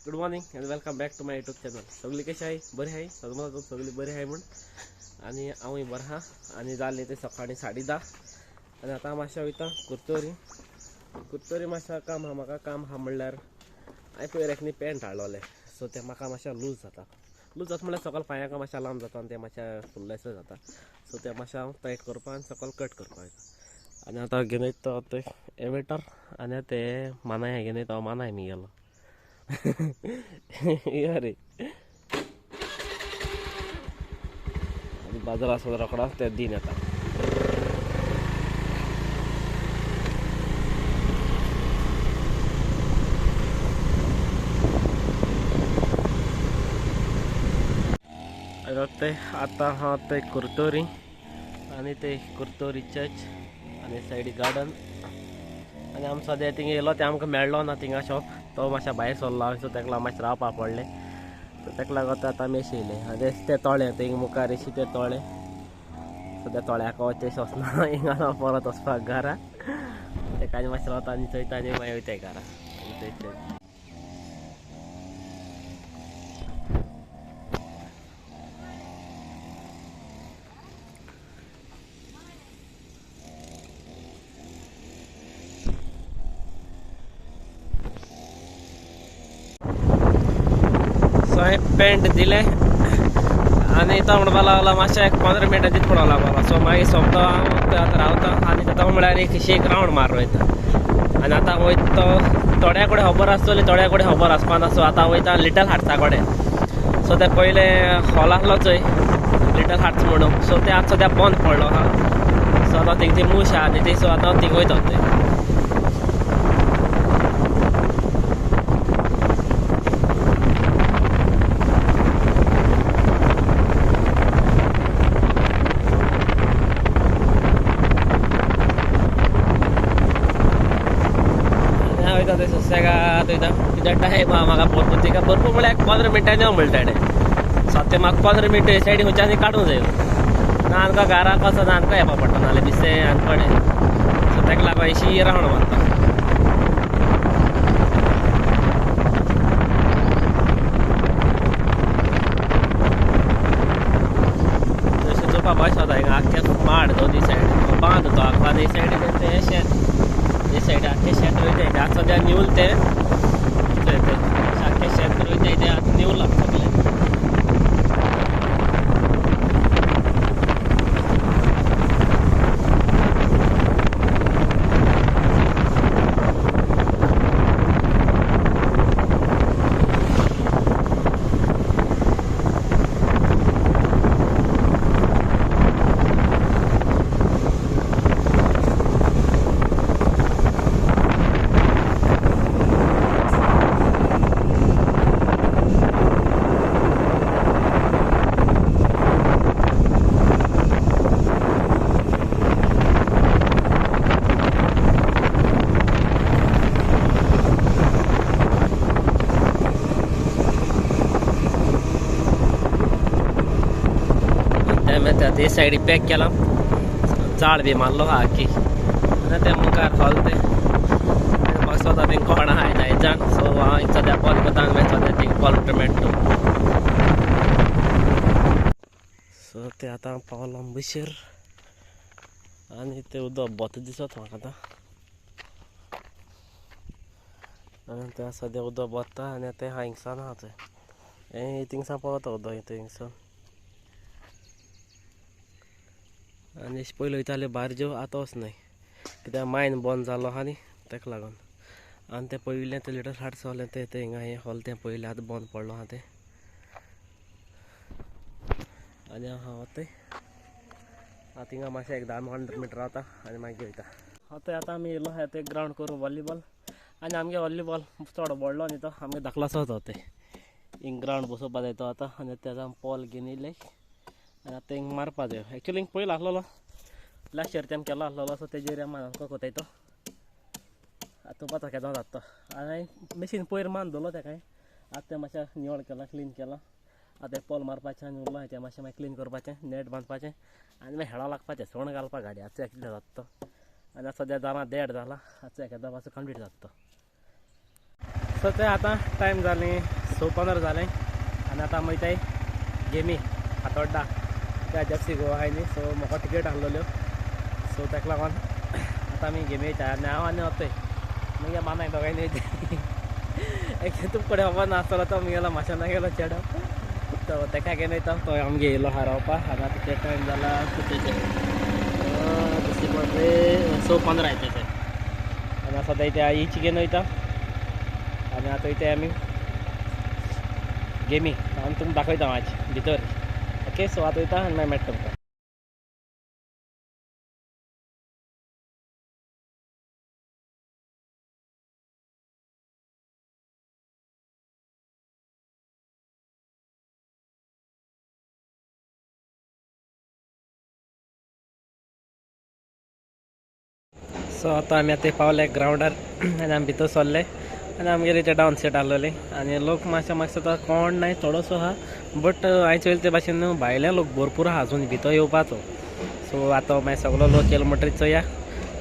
Good morning and welcome back to my YouTube channel. सगळी कशी आहे? बरी आहे सगळं, सगळी बरी आहे म्हण आनी हांवूय बरो आहा. आनी जालें तें सकाळीं 10:30 आनी आतां मातशें वयता कुर्तोरी. कुर्तोरी मातशें काम आहा म्हाका. काम आहा म्हणल्यार हांवें पयर एकनी पॅन्ट हाडलोलें, सो तें म्हाका मातशें लूज जाता. लूज जाता म्हणल्यार सकाळ पांयांक मातशें लांब जाता आनी तें मातशें फुल्लेशें जाता. सो तें मातशें हांव टायट करपा आनी सकाळ कट करपा वयता. आनी आतां घेवन वयता तें एवेटर आनी ते मानाय घेवन वयता. मानाय मी गेलो अरे आनी बाजार आसा रोकडा ते दिन येता. ते आतां हा ते कुर्तोरी आनी ते कुर्तोरी चर्च आनी सायडी गार्डन. आनी आमी सद्या थिंगा येयलो तें आमकां मेळ्ळो ना थिंगा शॉप, तो मातशें भायर सरलो सो तेका लागून मातशें रावपा पडलें. सो तेका लागून आतां आमी अशें येयले. आनी ते तळें थिंगा मुखार अशें तें तळें, सद्या तळ्याक वचचें वचना, हिंगा परत वचपाक घरा. तेका आनी मातशें रावता आनी चोयता आनी मागीर वयता घरा. आनी सो हांवें पेंट दिलें आनी तो म्हणपाक लागलो मातशें एक 15 मिनटां दित म्हणूंक लागलो. सो मागीर सोंपतो हांव आतां रावता आनी तो म्हळ्यार एक अशी एक रावंड मार वयता. आनी आतां वयता तो थोड्या कडेन खबर आसतली, थोड्या कडेन खबर आसपाना. सो आतां वयता लिटल हार्ट्सा कडेन. सो ते पयलें हॉल आसलो चोय लिटल हार्ट्स म्हणून, सो ते आतां सद्या बंद पडलो आहा. सो आतां थिंग ती मूश आहा न्ही ती, सो आतां थिंग वयता ते. सुसेगाद वयता कित्याक टायम आहा म्हाका भरपूर. तिका भरपूर म्हळ्यार 15 मिनटांनी यो म्हणटा तेणें. सो ते म्हाका 15 मिनटां सायडी खंयच्यान काडूंक जाय ना, आमकां घराक वचना, आमकां येवपा पडटा नाल्यार बेश्टें आनी कडेन. सो तेका लागून अशी रावंड मारता. तशें चोवपा बशें जाता हिंगा आख्खें माड दोनी सायडीन बांद तो आख्खो आनी हे सायडीन तें शेत, हे सायड आख्खें शेत रोयताय. आतां सद्या न्यूल तें चोय तें आख्खें शेत रोयताय तें आतां न्यूलां सगळें. ते सायडी पॅक केला, जाळ बी मारलो आखी. आनी ते मुखार हॉल ते म्हाका सोदा बीन कोण आहा जायजान. सो हांव सद्या बंद करता आनी मागीर सद्या थिंग कॉल मेळटा. सो ते आतां पावलां बशीर आनी ते उदक बोत दिसत म्हाका आतां. आनी ते सद्या उदक बोत्ता आनी तें हिंगसान आहा थंय, हें थिंगसान पळोवता उदक थिंगसान. आनी अशें पयलीं वयताले बारज्यो, आतां वचनाय कित्याक मायन बंद जालो आहा न्ही तेका लागून. आनी तें पयलें तें लिटल हार्ट्स हॉल तें तें हिंगा हें हॉल तें पयलें आतां बंद पडलो आहा तें. आनी हांव तें आतां थिंगा मातशें एक 10-15 मिनट रावता आनी मागीर वयता. आतां आतां आमी येयलो आहा तें ग्रावंड करूं व्हॉलीबॉल. आनी आमगे व्हॉलीबॉल चड व्हडलो न्ही तो, आमगे धाकलोसो तो तें हिंग ग्रावंड बसोवपा जाय तो आतां. आनी तेजा आमी बॉल घेवन येयले आनी आतां हिंग मारपा जायो. एक्चुली हिंग पयलो आसलेलो लास्ट इयर तेम केलो आसलेलो, सो तेजेर आमकां कोताय तो आतां पळोवपा केदो जाता तो. आनी मशीन पयर मान दवरलो तेका, आतां तें मातशें निवळ केलां, क्लीन केलां. आतां पोल मारपाचें आनी उरलां तें मातशें मागीर क्लीन करपाचें, नेट बांदपाचें आनी मागीर हेळो लागपाचें, सण घालपाक गाडी. आतां कितलें जाता तो. आनी आतां सद्या जालां 1.5 जाला, आतां एकेदा पासून कंप्लीट जाता तो. सो सो ते आतां टायम जालें 6:15 जालें आनी आतां आमी वयताय गेमी फातोड्डा त्या एफ सी गोवा आहाय न्ही. सो म्हाका टिकेट आहलोल्यो, सो ताका लागून आतां आमी गेमी वयता आनी हांव आनी वतय मागीर मानाय दोगांयनी वयताय. एक तुका कडेन खबर नासतलो तो मुगेलो माशेना गेलो चेडो, तो ताका घेवन वयता. तो आमगे येयलो आहा रावपा. आनी आतां ते टायम जाला कितें दुसरी पडले 6:15 येता ते. आनी सद्या ते आईची घेवन वयता आनी आतां वयताय आमी गेमी आनी तुमकां दाखयता हांव आज भितर. ओके, सो आतां वयता आनी मागीर मेळटा तुमकां. सो आतां आमी आतां पावले ग्रावंडार आनी आमी भितर सरले आनी आमगेले ते डावन सेट आहलोले आनी लोक मातशे मातसो तो कोण नाय थोडोसो आहा, बट हांवें चोयले ते भाशेन न्हू भायले लोक भरपूर आहा अजून भितर येवपाचो. सो आतां मागीर सगलो लोक येयलो म्हणटरीच चोया.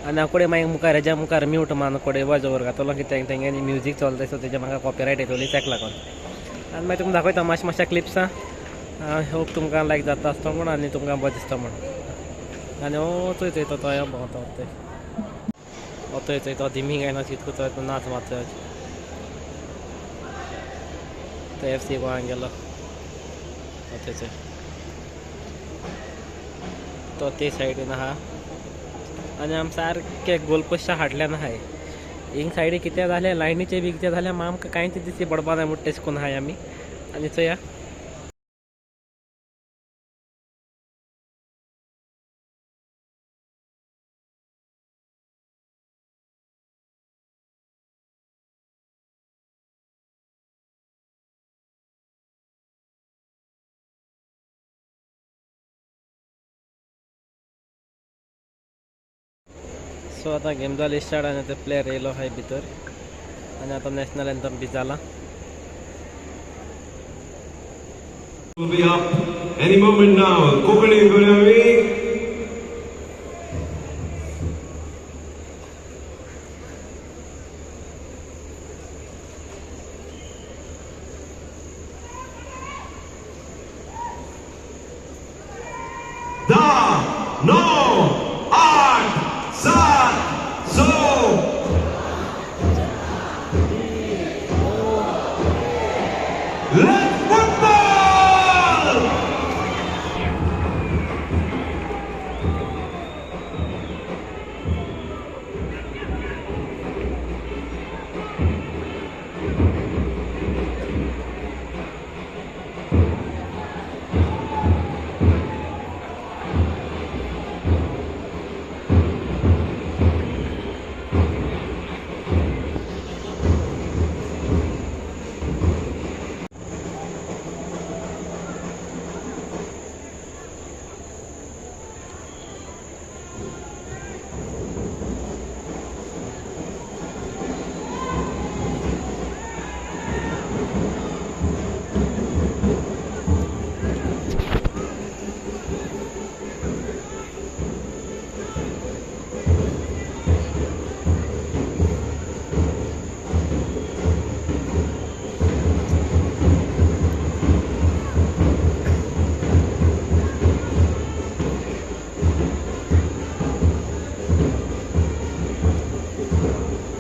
आनी हांव कडेन मागीर मुखार हेज्या मुखार म्यूट मारून कडेन वॉयस ओवर घातलो कित्याक तेंगे म्युजीक चलता, सो तेजे म्हाका कॉपिरायट येतली तेका लागून. आनी मागीर तुमकां दाखयता मातशें मातशे क्लिप्सां. होप तुमकां लायक जाता आसतो म्हूण आनी तुमकां बरें दिसता म्हूण. आनी हो चोय चोय तो तो भोंवता थंय थंय थंय तो दिमी गायना चितको तो नाच मारता तो एफ सी गोवान गेलो थंय थंय तो ते सायडीन आहा. आनी आम सारके गोलपोस्टा हाडल्यान आहाय. हिंग सायडी कितें जालें लायनीचें बी कितें जालें आमकां कांयच दिसती पडपा ना म्हूण तेश कोन्न आहाय आमी. आनी चोया. सो आतां गेम जाली स्टार्ट आनी आतां प्लेयर येयलो आहाय भितर आनी आतां नॅशनल एंथम बी जाला. Will be up any moment now. Konkani करूया आमी. 10, 9, 8, 7, 6. Let's football!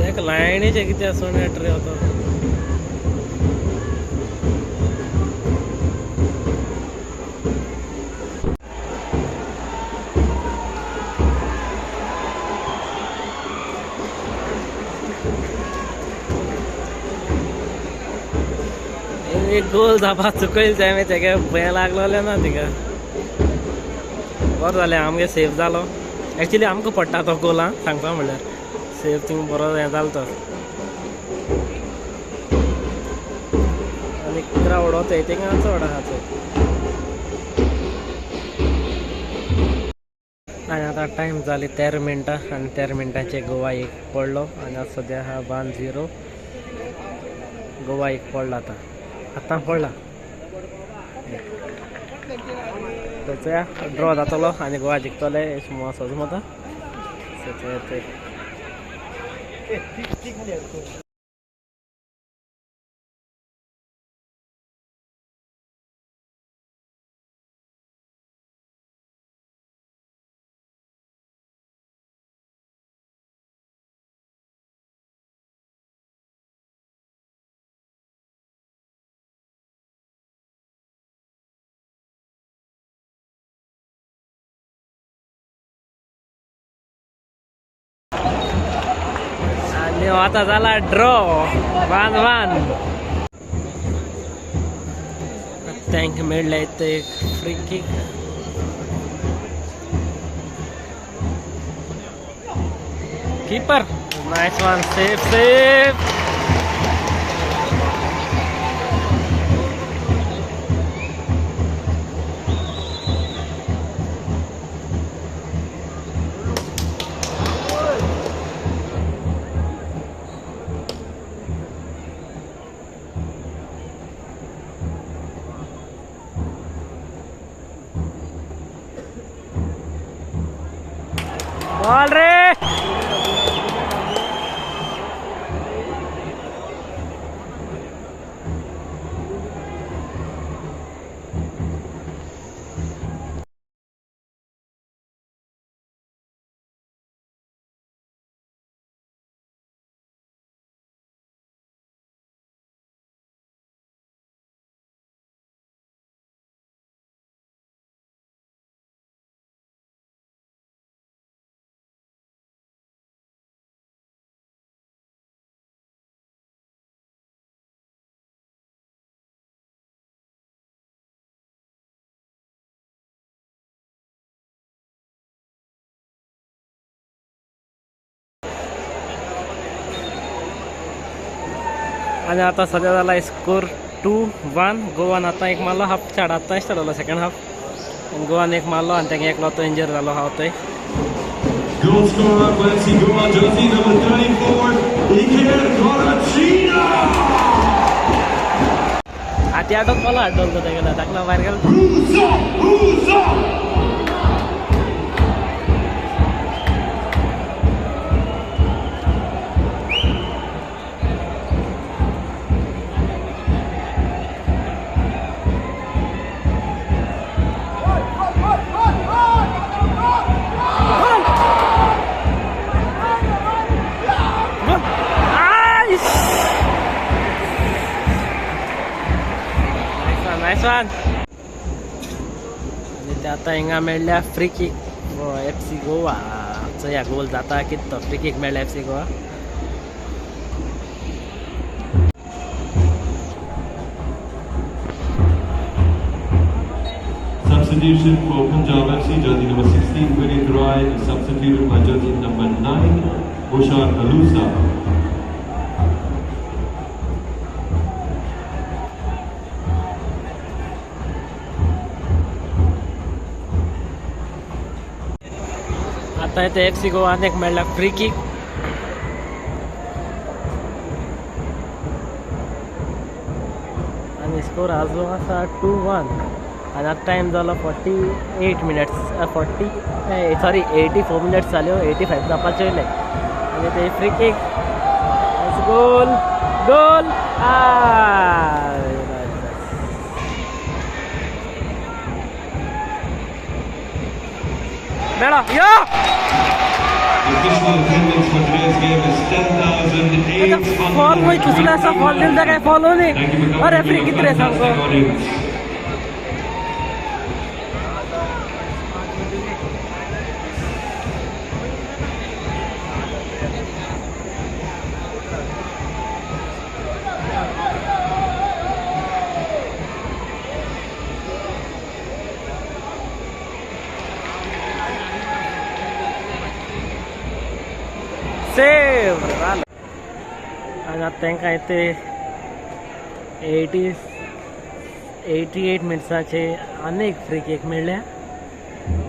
एक लायनीचें कितें आसून रे तो. एक गोल जावपा चुकयल जाय तेगे भंय लागलोलें ना तिका. बरें जालें आमगे सेफ जालो. एक्चुली आमकां पडटा तो गोल आं सांगपा म्हणल्यार सेफ थिंग बरो हें जालो तो. आनी क्रावड वतय थिंगा चड आहा चोय. आनी आतां टायम जाली 13 मिनटां आनी 13 मिनटांचेर गोवा एक पडलो आनी आतां सद्या आहा 1-0. गोवा एक पडला आतां आतां पडला. चोया ड्रॉ जातलो आनी गोवा जिखतले अशें म्हाका सजमता. सो चोया. आणि आता झाला ड्रॉ 1-1. तांकां मेळ्ळें ते एक free kick. Keeper, nice one, save save. Ball रे. आणि आता सध्या झाला स्कोर 2-1. गोवान आता एक मारलो हाफ स्टार्ट, आता स्टार्ट झालो सेकंड हाफ. गोवान एक मारलो आणि तांकां एकलो तो इंजर जालो हा तो. Goal scorer for FC Goa, jersey number 34, Iker Gorachina. आती आटोत मला आठवलं तो गेला टाकला बाहेर गेला. Who's up? Who's up? Nice one. आणि ते आता हिंगा मेळ्ळ्या free kick F C Goa. चोया गोल जाता कित तो. फ्री किक मेळ्ळ्या F C Goa. Substitution for Punjab FC, jersey number 16, Vinit Rai, is substituted by jersey number 9, Bushar Alusa. आता इथे एफ सी गोवा एक मेळ्ळा फ्री किक. आणि स्कोर आजो आसा 2-1. आणि आता टायम जालो 48 minutes, 40, sorry, 84 minutes जाल्यो, 85 जावपाचे वयले. आनी ते फ्री किक, गोल गोल. मेळो यो. The official attendance for today's game is 10,800. Fall वय चुसला असा फॉल दिला काय फॉल न्ही. Thank you for coming अरे to free the किती रे fantastic सामको. Audience. Save. आणि आता तांकां ते 88 मिनट्साचे आनी एक फ्री किक मेळ्ळ्या.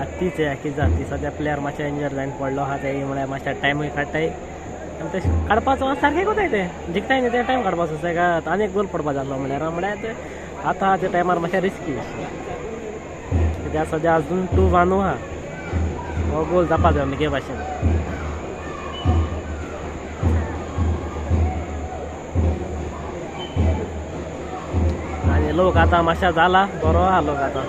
आतां तीच कितें जाता ती. सद्या प्लेयर मातशे इंजर जावन पडलो आहा, ते म्हळ्यार मातशे टायमूय काडटाय आनी ते काडपाचो सारकें कोताय, ते जिखताय न्ही, ते टायम काडपाचो आसा. आनी एक गोल पडपा जाल्लो म्हळ्यार म्हळ्यार ते आतां त्या टायमार मातशें रिस्की कित्याक सद्या अजून 2-1 आहा. हो गोल जावपा जाय अमके भाशेन. आनी लोक आतां मातशें जाला बरो आहा लोक आतां.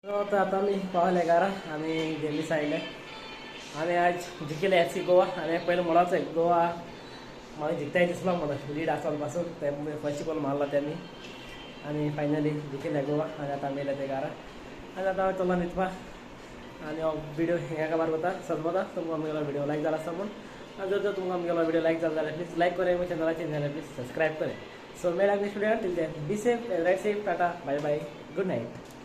सो आतां आमी पावले घरा आनी गेमी आयले आनी आज जिखले एफसी गोवा. आनी पयलें म्हणोच गोवा म्हाका जिखताय दिसलो म्हणून लीड आसलो पासून ते फर्स्ट गोल मारलो तेमी आनी फायनली जिखले गोवा. आनी आतां आमी येयले ते घरा आनी आतां हांव चलो न्हिदपाक. आनी हो व्हिडियो हिंगा काबार वता. समजता तुमकां आमगेलो व्हिडियो लायक जाला आसता म्हूण. आनी जर जर तुमकां आमगेलो व्हिडियो लायक जाला जाल्यार प्लीज लायक करे, चॅनलाचेर जाल्यार प्लीज सबस्क्रायब करे. सो मेळ्या next video. Till then be safe, ride safe, tata, bye bye, good night.